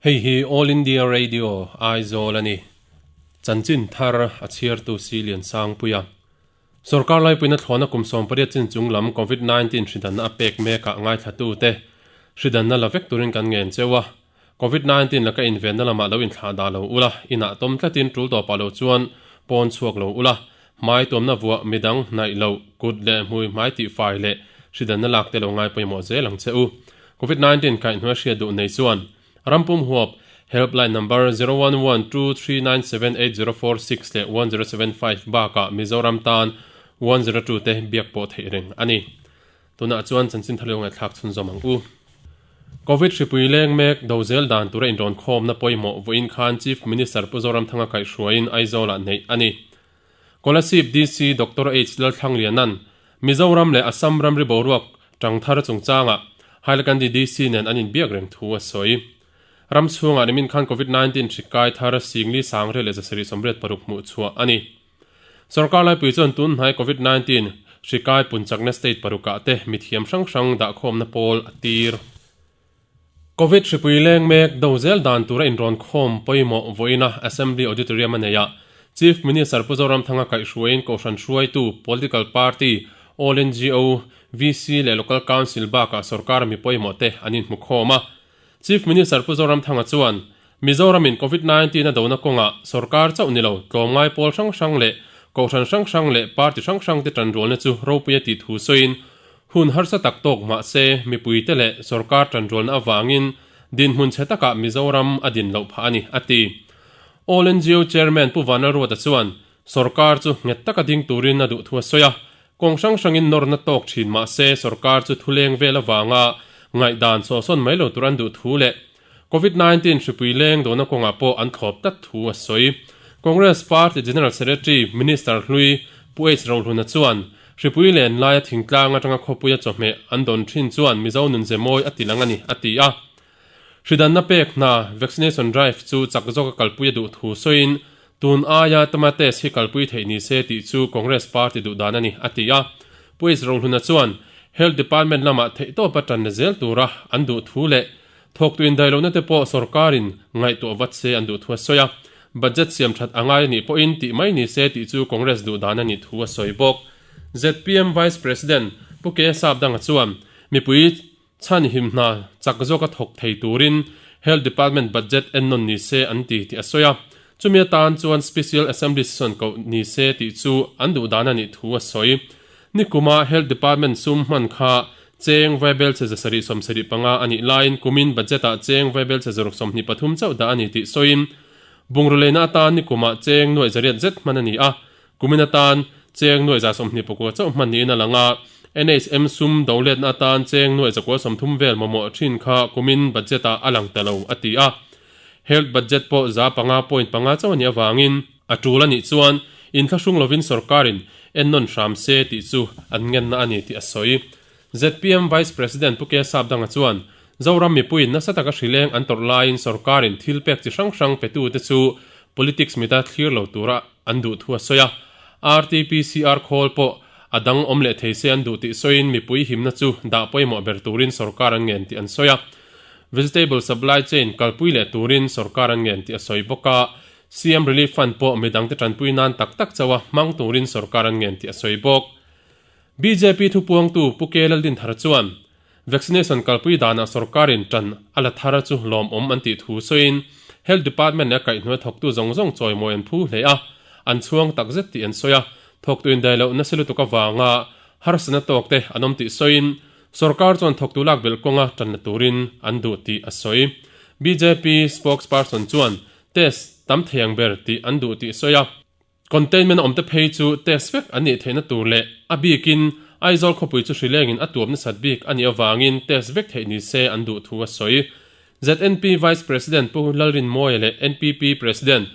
Hei hi All India Radio, Aizawl a ni. Chanchin thar a chhiartu si Liansangpuia. Sorkar laipuina thlawhna kum 18 chin chung lam Covid 19 hridanna a pek mekah ngaithlatute hridanna la vek turin kan ngen cheu a. Covid 19 laka invenna lamah lo inthlah dah lo ula, inah tawm tlatin tul tawpah lo chuan pawn chhuak lo ula, hmai tuamna vuah midang hnaih loh, kut leh hmui hmai tihfai leh hridanna lak te lo ngai pawimawh zel ang che u. Covid 19 kaihhnuai hriat duh nei chuan Rampum huap helpline number 0112397804 leh 1075 bakah Mizoram tan 102 te biak pawh theih reng a ni. Tunah chuan chanchin thar leh ngaihthlak chhunzawm ang u. Covid hripui leng mek dozel dan tura inrawn khawmna pawimawh vawiin khan Chief Minister Pu Zoramthanga kaihhruaiin Aizawlah neih a ni. Kolasib DC Doctor H Lalthlangliana'n Mizoram leh Assam ramri boruak tang thar chungchangah Hailakandi DC nen an inbiak reng thu a sawi. Ram chhungah nimin khan Covid 19 hri kai thar Singli Sangre leh 786 hmuh chhuah a ni. Sorkar laipui chuan tun hnai Covid 19 hri kai punchakna state parukah te mithiam hrang hrang dahkhawmna pawl a tir. Covid hripui leng mek dozel dan tura inrawn khawm pawimawh vawiina Assembly Auditorium a nei a, Chief Minister Pu Zoramthanga kaihhruaiin Kohhran hruaitu, Political Party, All ngo, VC leh Local Council bakah sorkar mi pawimawh te an inhmu khawm a. Chief Minister Pu Zoramthanga chuan, Mizoramin Covid 19 a dona kawngah sorkar chauh ni lo, tlawmngai pawl hrang hrang leh Kohhran hrang hrang leh party hrang hrang te tanrualna chu ropui a tih thu sawiin, Hun harsa tak tawk mah se, mipuite leh sorkar tanrualna avangin dinhmun chhe takah Mizoram a din loh phah a ni, a ti. All ngo Chairman Pu Vanlalruata chuan sorkar chu nghet taka ding turin a duh thu a sawi a, kawng hrang hrangin nawrna tawk thin mah se sorkar chu thuleng vel avanga ngaihdan sawhsawn mai lo tur an duh thu leh Covid 19 hripui leng dawhna kawngah pawh an thlawp tlat thu a sawi. Congress Party General Secretary Minister hlui Pu H Rohluna chuan hripui len laia thingtlang atanga khawpuia chawhmeh an dawn thin chuan Mizo nunze mawi a tilang a ni, a ti a. Hridanna pek hna, vaccination drive, chu chak zawka kalpui a duh thu sawiin tun aia tamates hi kalpui theih ni se tih chu Congress Party duh dan a ni, a ti a. Pu H Rohluna chuan Health Department lamah theihtawpa tanna zel tura an duh thu leh Thawktu indaihlohna te pawh sorkarin ngaihtuah vat se an duh thu a sawi a, budget siam that a ngai a nih pawhin tih mai ni se tih chu Congress duh dan a nih thu a sawi bawk. Zpm Vice President Pu Ke Sapdanga chuan mipui chhanhim hna chak zawka thawk thei turin Health Department budget ennawn ni se an ti tih a sawi a, chumi atan chuan Special Assembly Session koh ni se tih chu an duh dan a nih thu a sawi. Nikuma Health Department sum hman kha Cheng vaibel che 775 a nih laiin kumin budget-ah cheng vaibel che 23 chauh dah a ni tih sawiin bungraw leina atan nikumah cheng nuaih zariat zet hman a ni a, kumin atan cheng nuaih 29 chauh hman niin a lang a, NHM sum do letna atan cheng nuaih 130 vel mamawh thin kha kumin budget-ah a lang ta lo, a ti a. Health budget pawh 5.5 chauh a nih avangin a tul a nih chuan inthlahrung lovin sorkarin ennawn hram se tih chu an ngenna a ni tih a sawi. Zpm Vice President Pu K Sapdanga chuan Zoram mipuiin nasa taka hrileng an tawrh laiin sorkarin thil pek chi hrang hrang petute chu politics mita thlir lo tura an duh thu a sawi a. RTPCR khawl pawh a dang awm leh thei se an duh tih sawiin mipui himna chu dah pawimawh ber turin sorkar an ngen tih an sawi a. Vegetable supply chain kalpui leh turin sorkar an ngen tih a sawi bawk a. CM Relief Fund pawh midangte tanpui nan tak tak chauha hmang turin sorkar an ngen tih a sawi bawk. Bjp thupuangtu Pu K Laldinthar chuan vaccination kalpui danah sorkarin tan a la thar chu lawmawm an tih thu sawiin Health Department leh a kaihhnuai thawktu zawng zawng chawimawi an phu hle a, an chhuang takzet tih an sawi a. Thawktu indaih loh nasa lutuk avanga harsatna tawkte an awm tih sawiin sorkar chuan thawktu lak belh kawnga tan la turin an duh tih a sawi. Bjp spokesperson chuan test tam thei ang ber tih an duh tih sawi a. Containment awmte phei chu test vek an nih theihna tur leh a bikin Aizawl khawpui chu hrilengin a tuam nasat bik a nih avangin test vek theih ni se an duh thu a sawi. ZNP Vice President Pu Lalrinmawia leh NPP President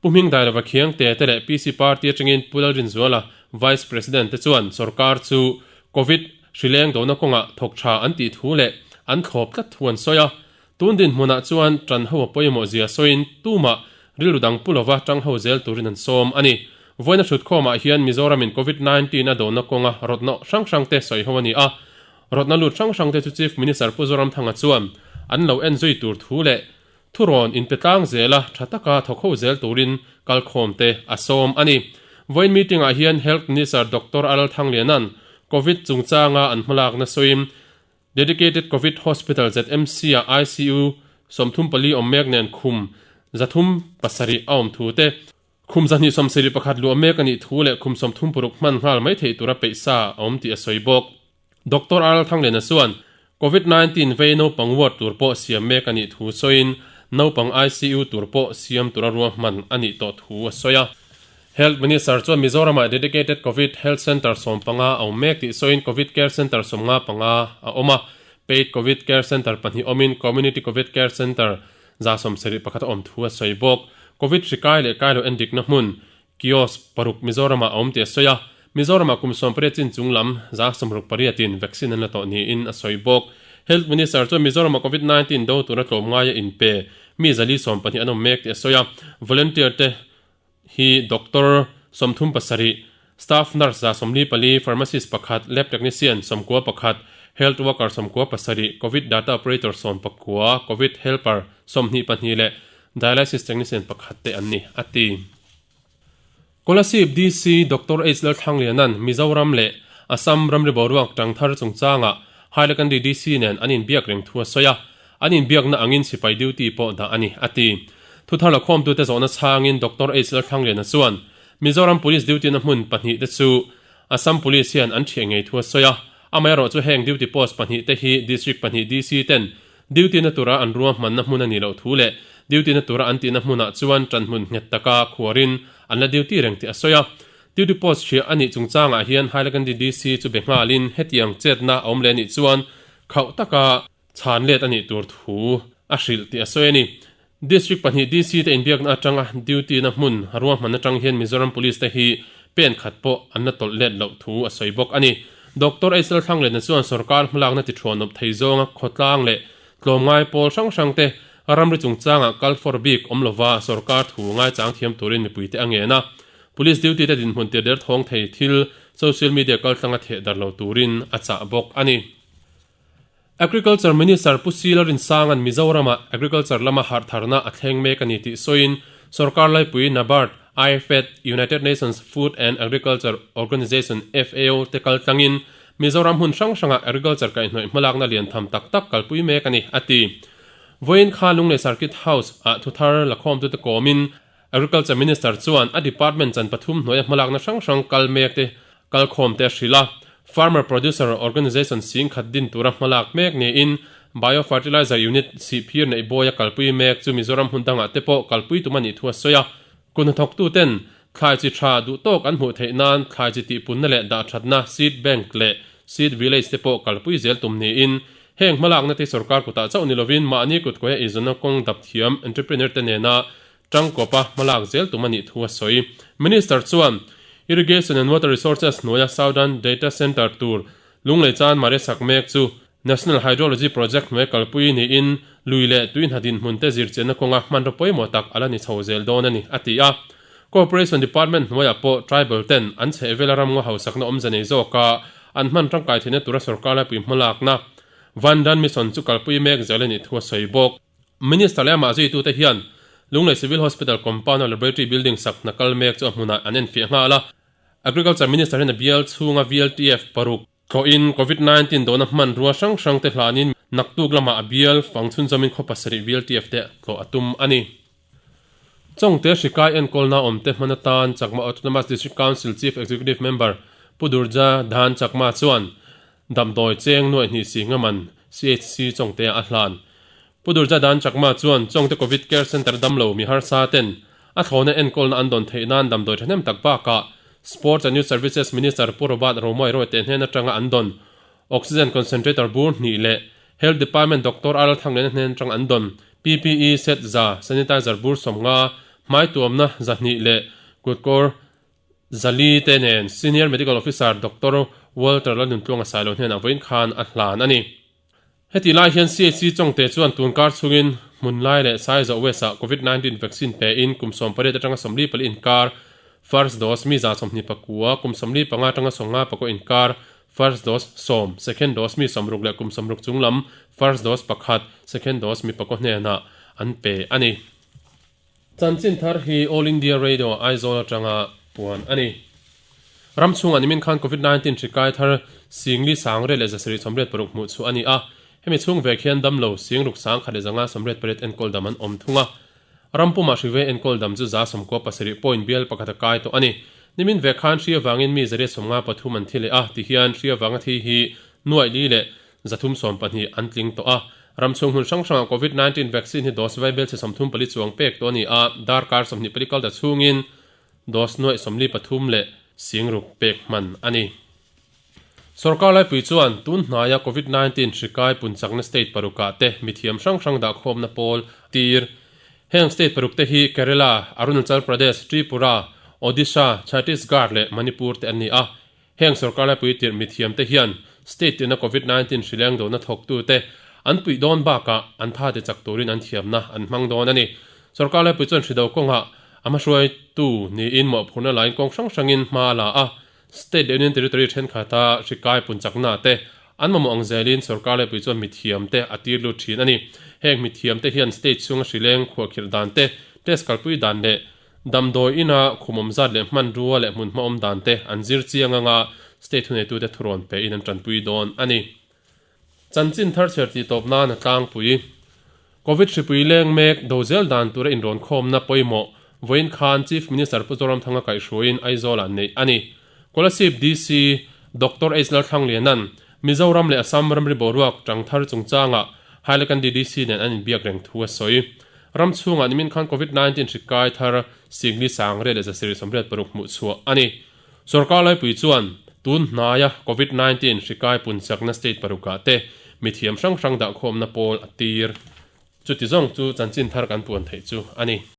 Pu Hmingdailova Khiangte te leh PC Party atangin Pu Lalrinzuala Vice President te chuan sorkar chu Covid hrileng dona kawngah thawk tha an tih thu leh an thlawp tlat thu an sawi a. Tun dinhmunah chuan tan ho a pawimawh zia sawiin tumah rilru dang pu lova tang ho zel turin an sawm a ni. Vawiina hrutkhawmah hian Mizoramin Covid 19 a dona kawnga rawtna hrang hrangte sawi ho a ni a. Rawtna lut hrang hrangte chu Chief Minister Pu Zoramthanga chuan an lo en zui tur thu leh Thurawn inpe tlang zela tha taka thawk ho zel turin kalkhawmte a sawm a ni. Vawiin meeting-ah hian Health Minister Doctor Aral Thangliana'n Covid chungchanga an hmalakna sawiin Dedicated Covid Hospital ZMC-ah ICU 34 awm mek nen khum 307 a awm thu te, Khum 271 luah mek a nih thu leh khum 36 hman nghal mai theih tura peih sa a awm tih a sawi bawk. Doctor Aral Thanglena chuan Covid 19 vei naupang ward tur pawh siam mek a nih thu sawiin naupang ICU tur pawh siam tura ruahman a nih tawh thu a sawi a. Health Minister chuan Mizoramah Dedicated Covid Health Centre 15 a awm mek tih sawiin Covid Care Centre 55 a awm a, Paid Covid Care Centre pahnih awmin Community Covid Care Centre 71 a awm thu a sawi bawk. Covid hri kai leh kai lo endikna hmun, kiosk, paruk Mizoramah a awm tih a sawi a. Mizoramah kum 18 chin chung lam 68 in vaccine an la tawh niin a sawi bawk. Health Minister chuan Mizoramah Covid 19 do tura tlawmngaia inpe mi 412 an awm mek tih a sawi a. Volunteer te hi doctor 37, staff nurse 44, pharmacist pakhat, lab technician 91, health worker 97, covid data operator 19, covid helper 22 leh dialysis technician pakhat te an ni, a ti. Kolasib DC Doctor H Lalthlangliana'n Mizoram leh Assam ramri boruak tangthar chungchangah Hailakandi DC nen an inbiak reng thu a sawi a, An inbiakna angin sipai duty pawh dah a ni, a ti. Thuthar lakhawmtute zawhna chhangin Doctor H Lalthlangliana chuan Mizoram Police duty-na hmun pahnih te chu Assam Police hian an ṭhiah ngei thu a sawi a. Amaherawh chu heng duty post pahnih te hi District pahnih DC ten duty-na tura an ruahmanna hmun a nih loh thu leh duty-na tura an tihna hmunah chuan ṭanhmun nghet taka khuarin an la duty reng tih a sawi a. Duty post ṭhiah a nih chungchangah hian Hailakandi DC chu be nghalin hetiang chetna a awm leh a nih chuan khauh taka Chhan let a nih tur thu a hrilh tih a sawi a ni. District pahnih DC te inbiakna atanga duty na hmun ruahman atang hian Mizoram Police te hi pen khat pawh an la tawlh let loh thu a sawi bawk a ni. Doctor H L Thlanglena chuan sorkar hmalakna ti thuanawp thei zawnga khawtlang leh tlawmngai pawl hrang hrang te ramri chungchangah kal fawr bik awm lova sorkar thu ngaichang thiam turin mipuite a ngen a. Police duty te dinhmun tir der thawng thei thil social media kaltlanga theh dar lo turin a chah bawk a ni. Agriculture Minister Pu Sila Rinsanga'n Mizoramah Agriculture lama harhtharna a thleng mek a ni tih sawiin sorkar laipui NABARD, IFAD, United Nations Food and Agriculture Organization, FAO, te kal tlangin Mizoram hmun hrang hrangah Agriculture kaihhnawih hmalakna lian tham tak tak kalpui mek a ni, a ti. Vawiin kha Lunglei Circuit House ah thuthar lakhawmtute kawmin Agriculture Minister chuan a department chan pathum hnuaia hmalakna hrang hrang kal mek te kalkhawm te a hrilh a. Farmer Producer Organization sing khat din tura hmalak mek niin Bio Fertilizer Unit sihphir neih bawia kalpui mek chu Mizoram hmun dangah te pawh kalpui tum a nih thu a sawi a. Kut hnathawktuten thlai chi tha duh tawk an hmuh theih nan thlai chi tihpunna leh dahthatna Seed Bank leh Seed Village te pawh kalpui zel tum niin heng hmalakna te sorkar kutah chauh ni lovin mahni kutkawiha eizawnna kawng dap thiam entrepreneur te nena Tangkawpa hmalak zel tum a nih thu a sawi. Minister chuan Irrigation and Water Resources hnuaia Southern Data Centre tur Lunglei chan Mare sak mek chu National Hydrology Project hnuai kalpui niin lui leh tui hna dinhmun te zirchianna kawnga hmanraw pawimawh tak a la ni chho zel dawn a ni, a ti a. Cooperation Department hnuaiah pawh tribal ten an chhehvela ramngaw hausakna awmze nei zawka an hman tangkai theihna tura sorkar laipui hmalakna Van Dhan Mission chu kalpui mek zel a nih thu a sawi bawk. Minister leh amah zuitute hian Lunglei Civil Hospital compound-a laboratory building sak hna kal mek chu a hmunah an enfiah nghal a. Agriculture Minister hian a bial chhunga VLTF paruk thlawhin Covid 19 dawhna hmanrua hrang hrang te hlanin naktuk lamah a bial fang chhunzawmin khaw pasarih VLTF te tlawh a tum a ni. Chawngte hrikai enkawlna awmte hman atan Chakma Autonomous District Council Chief Executive Member Pu Durja Dhan Chakma chuan Damdawi cheng nuaih hnih si ngaman CHC Chawngte a hlan. Pu Durja Dan Chakma chuan Chawngte Covid Care Centre damlo mi harsa ten a thlawna enkawlna an dawn theih nan damdawi thahnem tak bakah Sports and Youth Services Minister Pu Robert Romawia Royte hnen atanga an dawn Oxygen Concentrator bur hnih leh Health Department Doctor R Thanglena hnen atanga an dawn PPE set za, Sanitizer bur 50, hmai tuamna 200 leh kutkawr 400 te nen Senior Medical Officer Doctor Walter Lalnuntluanga Sailo hnenah vawiin khan a hlan a ni. Heti lai hian CHC Chawngte chuan tun kar chhungin hmun lai leh Saizawh West ah Covid 19 vaccine pe in kum 18 atanga 44 inkar first dose mi 29 kum 45 atanga 50 inkar first dose sawm, second dose mi 60 leh kum 60 chunglam first dose pakhat, second dose mi pakua hnenah an pe a ni. Chanchin thar hi All India Radio Aizawl atanga puan a ni. Ram chhungah nimin khan Covid 19 hri kai thar Singli Sangre leh 786 hmuh chhuah a ni a, hemi chhung vek hian damlo Singruk 1158 enkawl dam an awm thung a. Ram pumah hri ve enkawl dam chu 97 point bial pakhat a kai tawh a ni. Nimin vek khan hri avangin mi 153 an thi leh a, tihian hri avanga thi hi nuaih li leh 312 an tling tawh a. Ram chhung hmun hrang hrangah Covid 19 vaccine hi dose vai belchhe 34 chuang pek tawh a ni a, darkar 24 kal ta chhungin dose nuaih 43 leh 60 pek hman a ni. Sorkar laipui chuan tun hnaia Covid 19 hri kai punchakna state parukah te mithiam hrang hrang dahkhawmna pawl tir. Heng state paruk te hi Kerala, Arunachal Pradesh, Tripura, Odisha, Chhattisgarh leh Manipur te an ni a. Heng sorkar laipui tirh mithiam te hian state tina Covid 19 hri leng dona thawktu te an puih dawn bakah an tha ti chak turin an thiamna an hmang dawn a ni. Sorkar laipui chuan hri do kawngah a hmahruaitu niin mawhphurhna lain kawng hrang hrangin hma a la a. State leh Union Territory thenkhat-a hri kai pun chakna te an mamawh ang zelin sorkar laipui chuan mithiam te a tir lut thin a ni. Heng mithiam te hian state chhunga hri leng khuahkhirh dan te, test kalpui dan leh damdawi ina khumawm zat leh hmanrua leh hmunhma awm dan te an zir chiang anga state thuneitute thurawn pein an tanpui dawn a ni. Chanchin thar chher tih tawp nan a tlangpui. Covid hripui leng mek do zel dan tura inrawn khawmna pawimawh vawiin khan Chief Minister Pu Zoramthanga kaihhruaiin Aizawlah neih a ni. Kolasib DC Doctor H Lalthlangliana'n Mizoram leh Assam ramri boruak tang thar chungchangah Hailakandi DC nen an inbiak reng thu a sawi. Ram chhungah nimin khan Covid 19 hri kai thar Singli Sangre leh 786 hmuh chhuah a ni. Sorkar laipui chuan tun hnaia Covid 19 hri kai pun chakna state parukah te mithiam hrang hrang dahkhawmna pawl a tir. Chuti zawng chu chanchin thar kan puan theih chu a ni.